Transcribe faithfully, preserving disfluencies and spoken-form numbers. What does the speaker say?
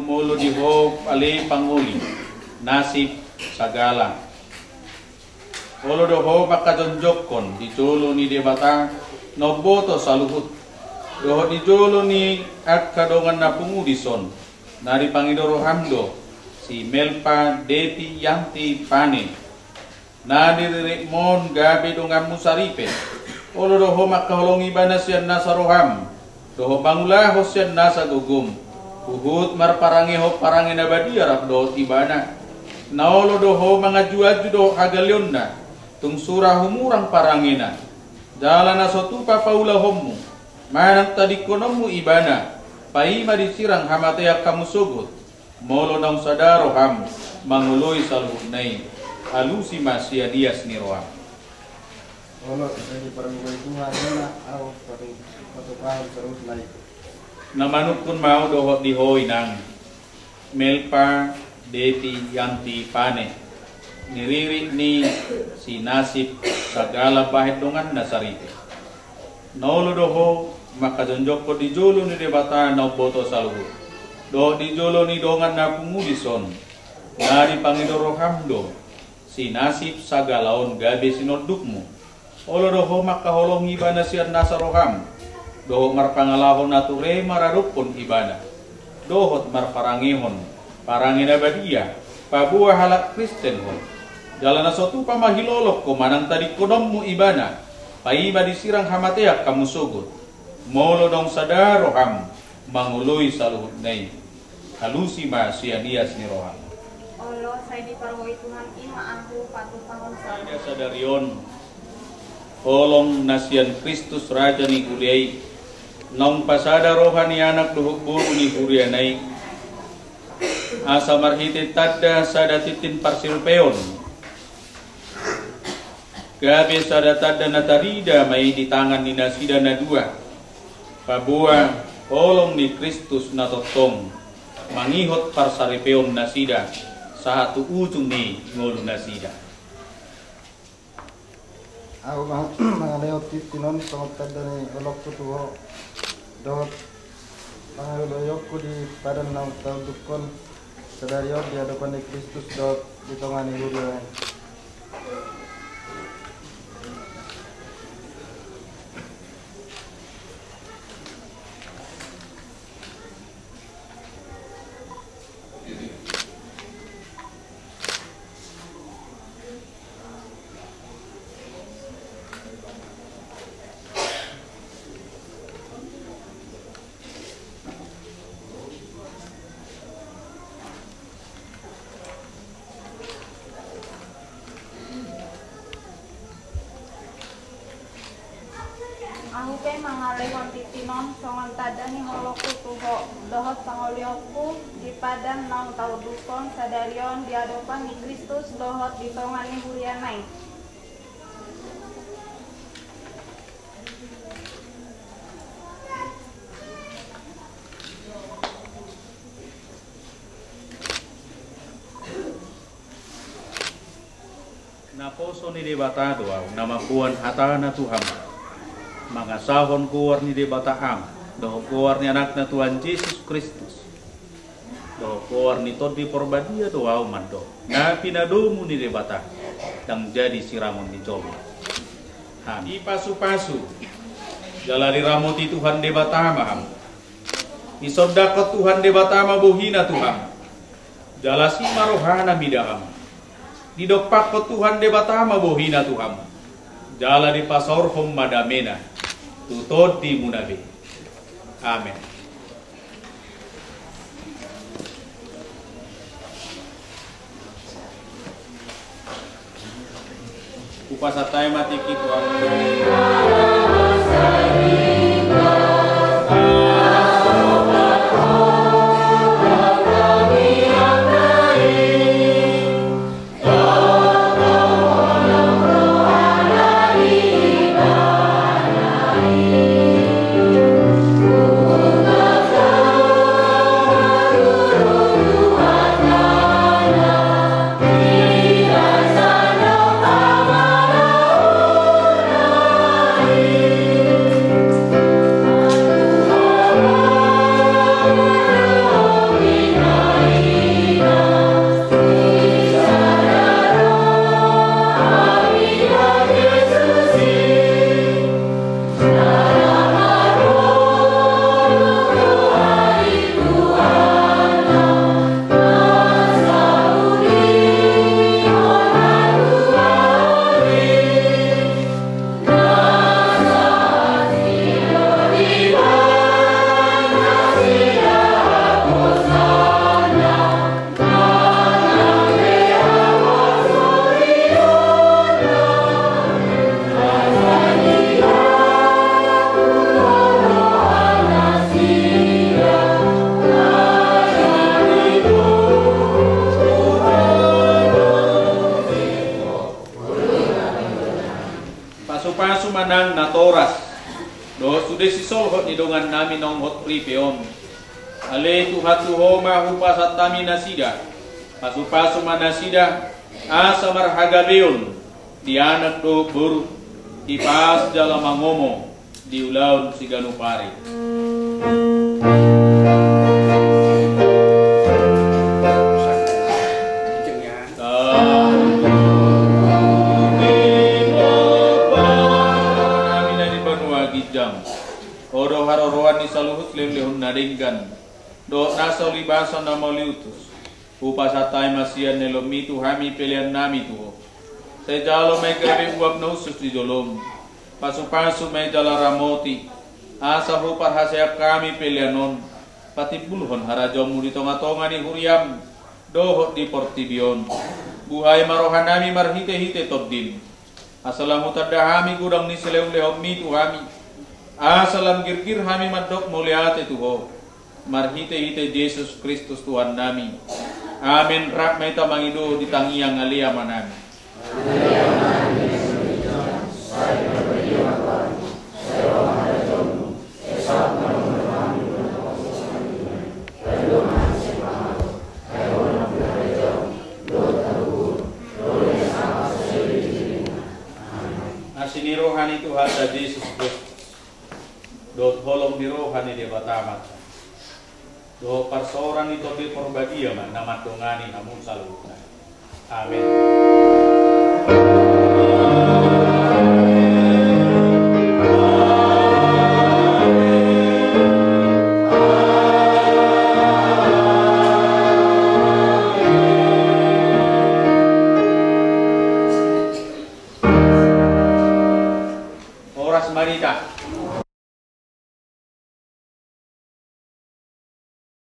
Olo di ho ale pangoli, nasib sagala. Olo do ho mangkajongjongkon di jolo ni Debata na umboto saluhut, dohot di jolo ni angka dongan na pungu dison, na dipangido roham do si Melpa Depi Yanti Pane, na niriritmon gabe donganmu saripe. Olo do ho mangkaholongi ibana sian nasa roham, dohot mangulahon sian nasa gogom, huhut marparangehon parange na badia rap dohot ibana. Na olo do ho manganjuanju dohot hagaleonna, tung sura humurang parangena. Jala na so tupa paulahonmu manang tadingkononmu ibana, paima disirang hamatean hamu sogot. Molo naung sada roham mangoloi saluhutna i, alusi ma sian ias ni roham. Olo, sai dipargogoi Tuhan ma ahu patu-, patupahon saluhutna i. Na manungkun ma ahu dohot di ho inang, Melpa Depi Yanti Pane, niririt ni si nasib sagala bahen donganna saripe. Na olo do ho mangkajongjongkon di jolo ni Debata na umboto saluhut, dohot di jolo ni dongan na pungu dison, na dipangido roham do si nasib sagala on gabe sinondukmu. Olo do ho mangkaholongi ibana sian nasa roham, dohot marpangalaho na ture maradophon ibana, dohot marparangehon parange na badia, paboa halak Kristen ho. Jala na so tupa mahilolong ho manang tadingkononmu ibana, paima disirang hamatean hamu sogot. Molo naung sada roham mangoloi saluhutna i, alusi ma sian ias ni roham. Olo, sai dipargogoi Tuhan i ma ahu patupahon saluhutna i. Sadari on, holong na sian Kristus Raja ni huria i, naung pasada roha ni anak dohot boru ni huriana i, asa marhite tanda sada tintin parsaripeon, gabe sada tanda na tarida ma i di tangan ni nasida na dua, paboa holong ni Kristus na tongtong mangihot parsaripeon nasida sahat tu ujung ni ngolu nasida. Ahu mang-, mangalehon tintin on songon tanda ni holongku tu ho, dohot pangoloionku di padan naung taundukhon sadari on di adopan ni Kristus dohot di tonga ni huria i. Ahu pe mangalehon tintin on songon tanda ni holongku tu ho, dohot pangolionku di padan naung taundukhon sadari on di adopan ni Kristus dohot di tonga ni huriana i. Naposo ni Debata do ahu na mamboan hatana tu hamu, mangasahon goar ni Debata Ama, dohot goar ni Anakna Tuhan Jesus Kristus, dohot goar ni Tondi Porbadia do ahu mandok, na pinadomu ni Debata, ndang jadi siramon ni jolma. Amin. Dipasupasu jala diramoti Tuhan Debata ma hamu. Disondangkon Tuhan Debata ma bohina tu hamu, jala asi ma rohana mida hamu. Didompakkon Tuhan Debata ma bohina tu hamu, jala dipasaorhon ma damena tu tondimuna be. Amen. Hupasahat hami ma tingki tu Amanta. Pasupasu ma nang natoras dohot sude sisolhot ni dongannami naung hot ripe on. Ale Tuhan, tu Ho ma hupasahat hami nasida. Pasupasu ma nasida asa marhagabeon di anak dohot boru, hipas jala mangomo di ulaon siganup ari. Ho do haroroan ni saluhut lehonlehon na denggan dohot nasa ulibasan na mauliutus. Hupasahat hami ma sian ni lomoMi tu hami peleannami tu Ho. Sai jalo ma i gabe uap na hushus di jolom. Pasupasu ma i jala ramoti, asa huparhaseang hami pelean on patimbulhon harajaonMu di tongatonga ni huriaM dohot di portibi on. Buhai ma rohanami marhitehite TondiM, asa lam hutanda hami godang ni silehonlehonMi tu hami, asa lam girgir hami mandok mauliate tu Ho, marhitehite Jesus Kristus Tuhannami. Amen. Rap ma hita mangido di tangiang Ale Amanami. Asi ni roha ni Tuhanta Jesus Kristus dohot holong ni roha ni Debata Ama, dohot parsaoran ni Tondi Porbadia ma na mandongani hamu saluhutna. Amen. Horas ma di hita.